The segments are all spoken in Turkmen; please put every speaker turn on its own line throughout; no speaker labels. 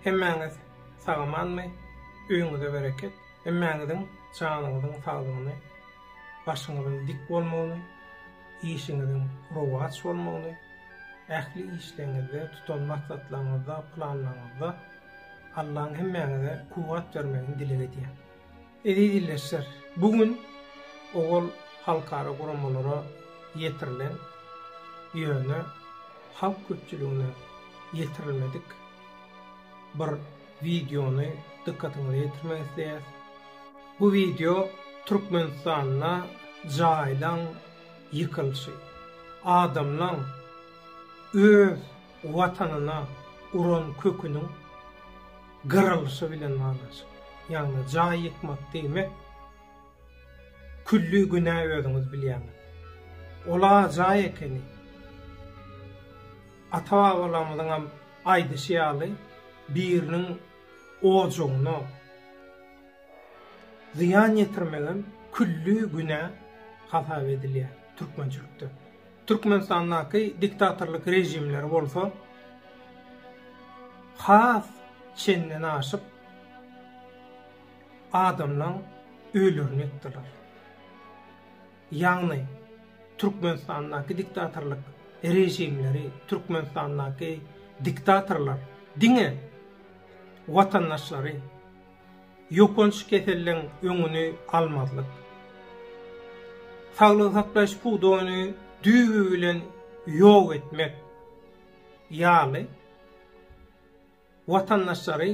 Hemmäňiz sag-amanmy? Öýüňize bereket. Hemmäňiziň janyňyzyň saglygyny, başyňyzyň dik bolmagyny, işiňiziň rowaç bolmagyny, ähli işleriňizde, tutan maksatlaryňyzda, planlaryňyzda Allaň hemmäňize kuwwat bermegini dileg edýän. Eziz ildeşler, bu gün owal halkara guramalara ýetirilen, ýöne halk köpçüligine ýetirilmedik bir wideony dykgatyňyza ýetirmek isleýäs. Bu wideo Türkmenistanda jaýlaň ýykylyşy, adamlaň öz Watanyna uran köküniň gyrylyşy bilen baglanyşykly. Ýagny jaý ýykmak diýmek külli günä özüňiz bilýäňiz. Ola jaý ekeni. Ata-babalarymyzyňam aýdyşy ýaly biriniň ojagyna zyýan ýetirmegem külli günä hasap edilýär türkmençilikde. Türkmenistandaky diktatorlyk režimleri bolsa has çenden aşyp adamlaň öýlerini ýykdylar. Ýagny Türkmenistandaky diktatorlyk režimleri, Türkmenistandaky diktatorlar diňe watandaşlary Ýokanç keselleň öňüni almazlyk. Saglygy saklaýyş pudagyny düýbi bilen ýok etmek ýaly watandaşlary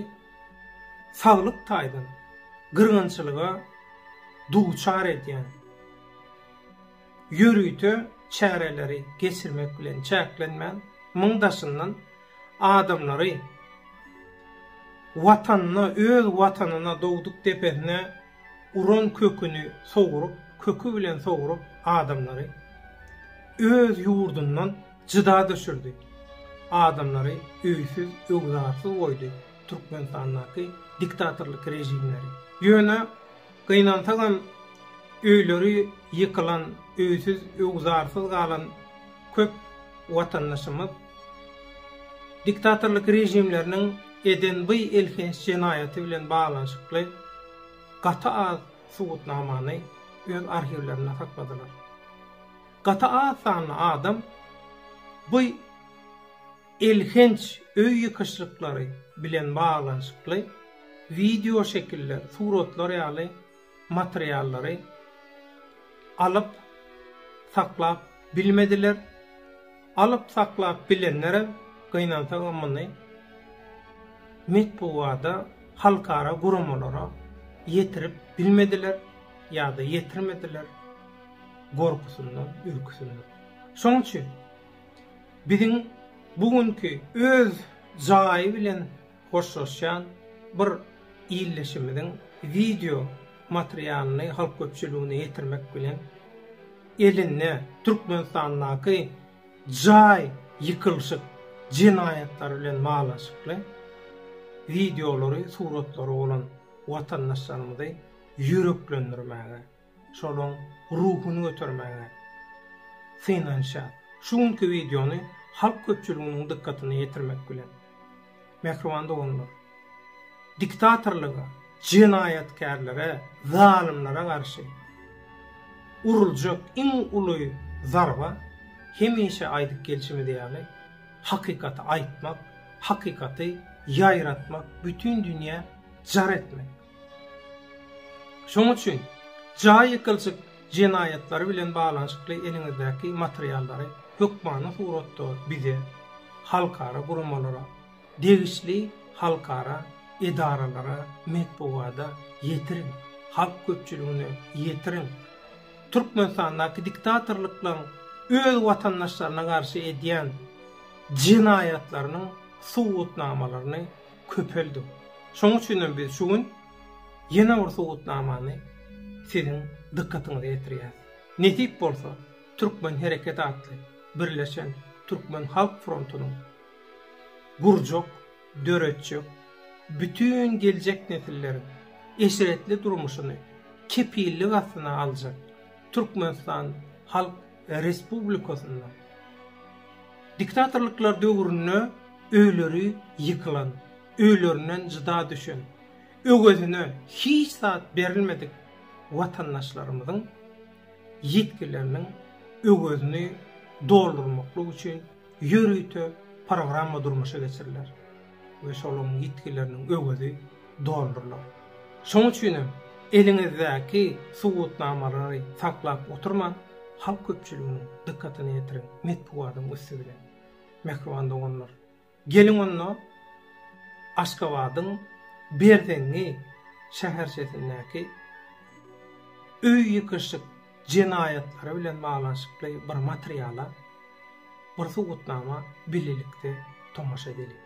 saglyk taýdan gyrgynçylyga duçar edýän ýörite çäreleri geçirmek bilen çäklenmän, muň daşyndan adamlary Watanyna, öz Watanyna, dogduk depesine uran köküni sogrup, köki bilen sogrup adamlary öz ýurdundan jyda düşürdi. Adamlary öýsüz, öwzarsyz goýdy Türkmenistandaky diktatorlyk režimleri. Ýöne gynansagam öýleri ýykylan, öýsüz, öwzarsyz galan köp watandaşymyz Diktatorlyk režimleriniň eden by elhenç jenaýaty bilen baglanyşykly gaty az subutnamany öz arhiwlerinde sakladylar. Gaty az sanly adam by elhenç öý ýykyşlyklary bilen baglanyşykly wideo şekiller, suratlar ýaly materiallary alyp saklap bilmediler. Alyp saklap bilenlerem gynansagam muny metbugada halkara guramalara ýetirip bilmediler ýa-da ýetirmediler gorkusyndan, ürküsinden. Şoň üçin biziň bu günki öz jaýy bilen hoşlaşýan bir ildeşimiziň wideo materialyny halk köpçüligine ýetirmek bilen, elinde Türkmenistandaky jaý ýykylyşyk jenaýatlary bilen baglanyşykly wideolary, suratlary bolan watandaşlarymyzy ýüreklendirmäge, şolaň ruhuny götermäge synanyşýar. Şu günki wideony halk köpçüliginiň dykgatyna ýetirmek bilen. Mähriban doganlar! Diktatorlyga, jenaýatkärlere, zalymlara garşy uruljak iň uly zarba, hemişe aýdyp gelşimiz ýaly, hakykaty aýtmak, hakykaty ýaýratmak, bütin dünýä jar etmek. Şonuň üçin jaý ýykyljyk jenaýatlary bilen baglanyşykly eliňizdäki materiallary hökmany suratda bize, halkara guramalara, degişli halkara edaralara, metbugada ýetiriň, halk köpçüligine ýetiriň. Türkmenistandaky diktatorlyklaryň öz watandaşlaryna garşy edýän jenaýatlarynyň subutnamalaryny köpeldiň. Şonuň üçinem biz şu gün ýene bir subutnamany siziň dykgatyňyza ýetirýäris. Nesip bolsa, Türkmen Hereket atly birleşen Türkmen Halk frontunyň gurjak, döretjek, bütin geljek nesilleriň eşretli durmuşyny kepillik astyna aljak Türkmenistan Halk Respublikasynda diktatorlyklar döwründe öýleri ýykylan. öýlerinden jyda düşen, öwezine hiç zat berilmedik watandaşlarymyzyň ýitgileriniň öwezini doldurmaklyk üçin ýörite programma durmuşa geçiriler we şolaryň ýitgileriniň öwezi doldurylar. Şonuň üçin hem eliňizdäki subutnamalary saklap oturman, halk köpçüliginiň dykgatyna ýetiriň metbugatyň üsti bilen. Mähriban doganlar! Geliň onda Aşgabadyň Berzeňňi şäherçesindäki öý ýykyşyk jenaýatlary bilen baglanyşykly bir materiala, bir subutnama bilelikde tomaşa edeliň.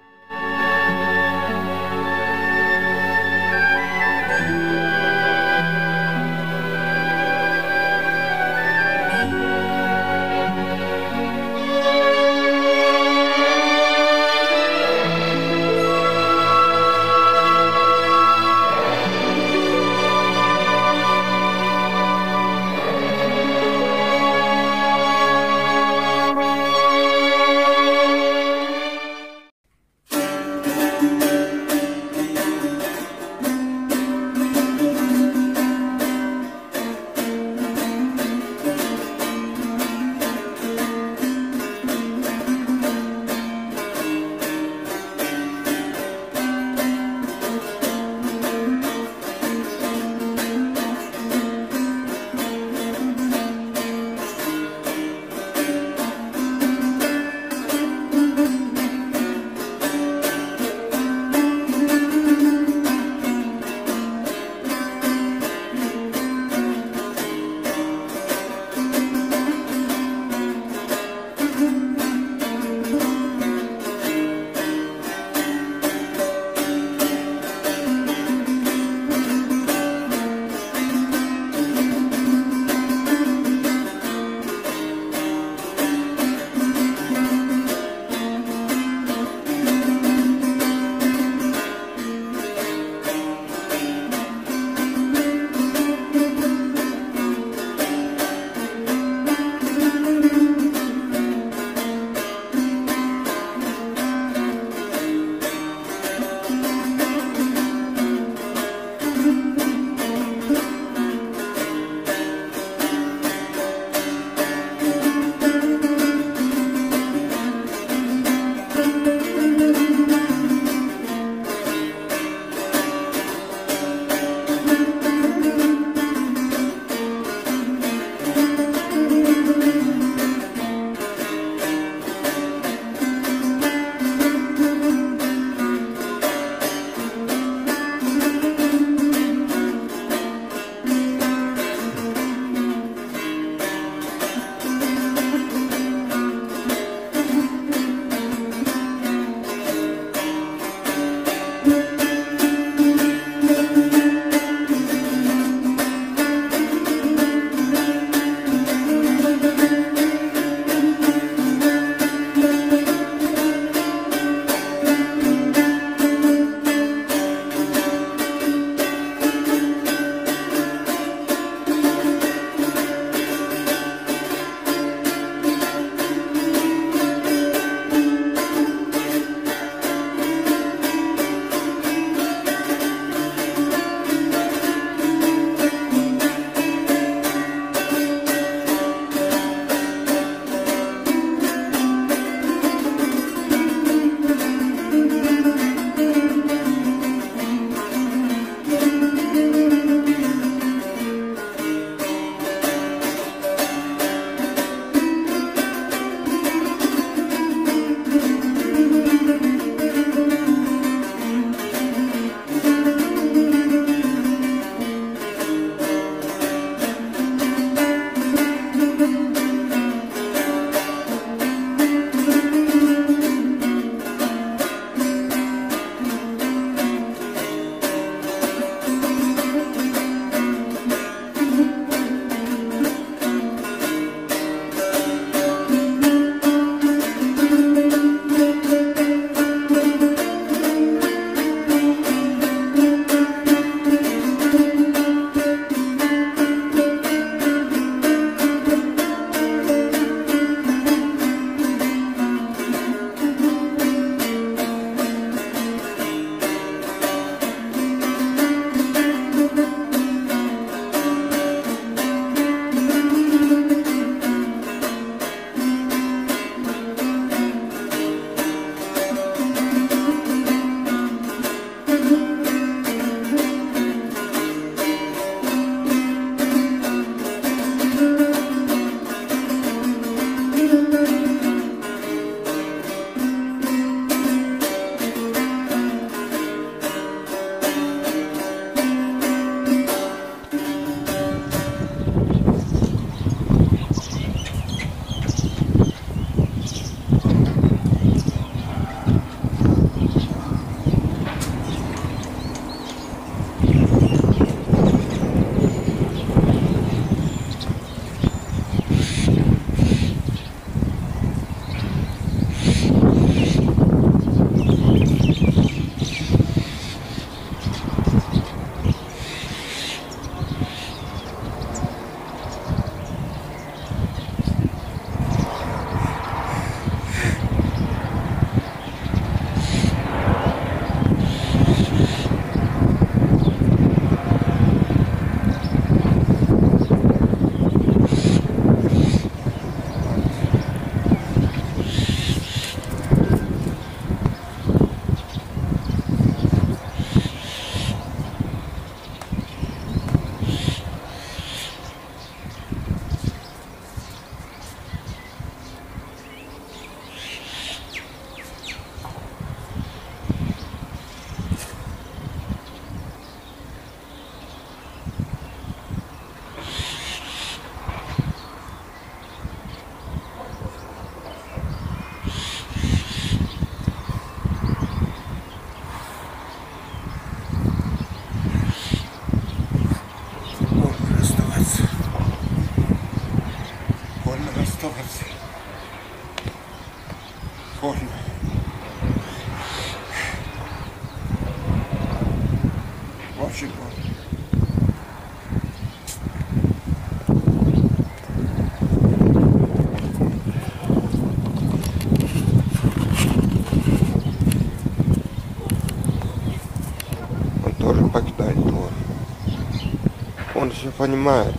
Он все понимает.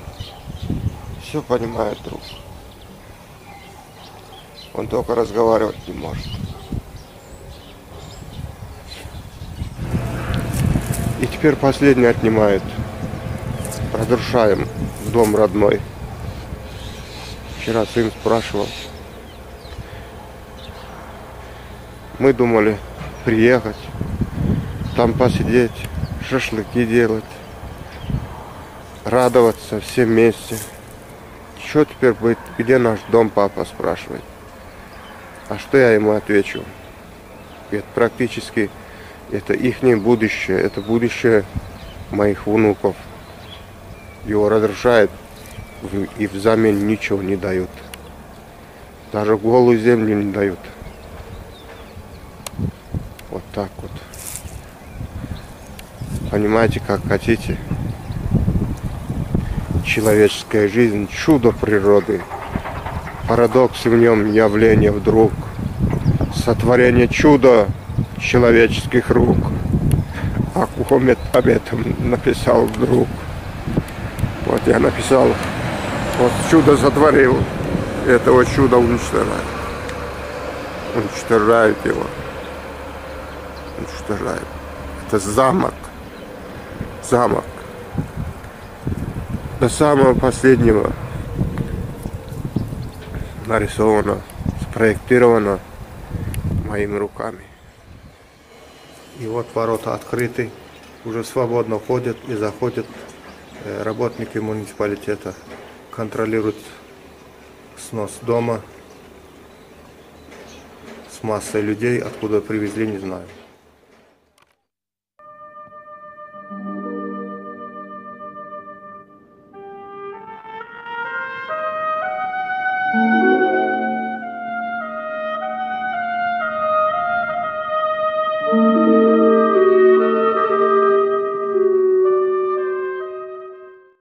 Все понимает друг. Он только разговаривать не может. И теперь последний отнимают. Разрушаем дом родной. Вчера сын спрашивал. Мы думали приехать, там посидеть, шашлыки делать, радоваться все вместе. Что теперь будет? Где наш дом, папа спрашивает. А что я ему отвечу? Это практически это их будущее, это будущее моих внуков. Его разрушают и взамен ничего не дают. Даже голую землю не дают. Вот так вот. Понимаете, как хотите. Человеческая жизнь – чудо природы. Парадоксы в нем явление вдруг. Сотворение чуда человеческих рук. Акухомет об этом написал вдруг. Вот я написал, вот чудо сотворил, этого чуда уничтожают. Уничтожают его. Уничтожают. Это замок. Замок. До самого последнего нарисовано, спроектировано моими руками.
И вот ворота открыты, уже свободно ходят и заходят э, работники муниципалитета, контролируют снос дома с массой людей, откуда привезли, не знаю.